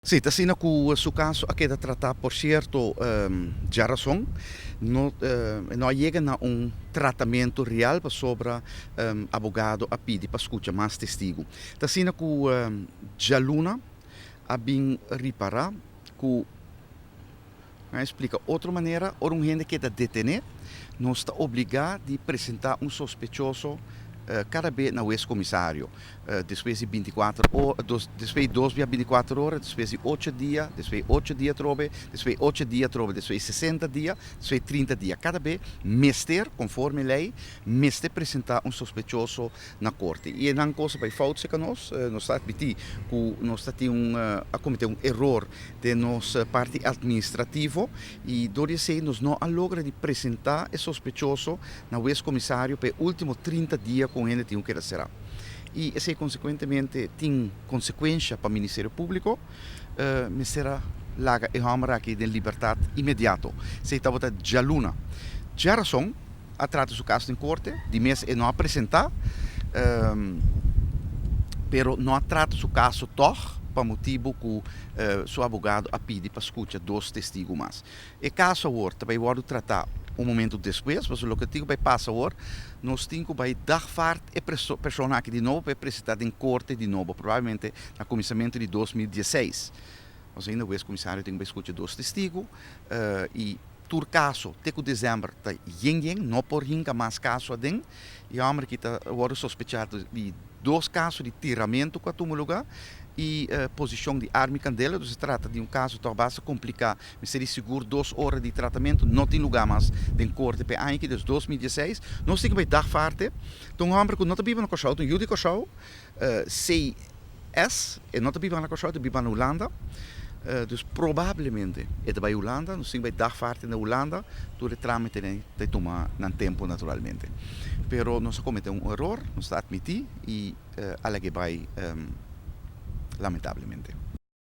Sí, ta asina ku su kaso a keda tratá. Por sierto, djarason no no a yega na un tratamentu real pasobra abogado a pidi pa skucha mas testigu. Ta asina ku djaluna a bin ripará ku, a splika otro manera, ora un hende keda detené, nos ta obligá di presentá un sospechoso kada be na wes komisario. Despues di bintikuater ora, despues di dos bia bintikuater ora, despues di ocho dia, despues di ocho dia atrobe, despues di ocho dia atrobe, despues di sesenta dia, despues di trinta dia. Kada be mester, konforme lei, mester presentá un sospechoso na korte. I e nan kos a bai fout serka nos. Nos ta atmití ku nos ta tin un, a kometé un eror den nos parti administrativo i dor di esei nos no a logra di presentá e sospechoso na wes komisario pa e último 30 dia ku un hende tin ku keda será. I esei konsekuentemente tin konsekuensha pa Ministerio Públiko. Mester a laga e hòmber aki den libertat inmediato. Esei tabata djaluna. Djarason a trata su kaso den korte, di mes e no a presentá, pero no a trata su kaso tòg pa motibu ku su abogado a pidi pa skucha dos testigu mas. E kaso awor ta bai wòrdu tratá un momentu despues, pasobra loke tin ku bai pasa awor, nos tin ku bai dagvaard e persona aki di nobo pa e presentá den korte di nobo, probablemente na kuminsamentu di 2016. Pasobra ainda wes komisario tin ku bai skucha dos testigu i tur kaso te ku desèmber ta yen yen, no por hinka mas kaso aden. E hòmber aki ta wòrdu sospechá di dos kaso di tiramentu ku a tuma lugá i posishon di arma i kandela. Dus e trata di un kaso tòg basta kompliká. Mester di sigur dos ora di tratamentu, no tin lugá mas den korte pa e aña aki, dus 2016. Nos tin ku bai dagvaarte. Ta un hòmber ku no ta biba na Kòrsou, ta un yu di Kòrsou, CS, e no ta biba na Kòrsou, e ta biba na Hulanda. Dus probablemente e ta bai Hulanda, nos tin bai dagvaarte na Hulanda, tur e trámitenan ta tuma nan tempu naturalmente. Pero nos a kometé un eror, nos ta atmití i a lag'é bai lamentablemente.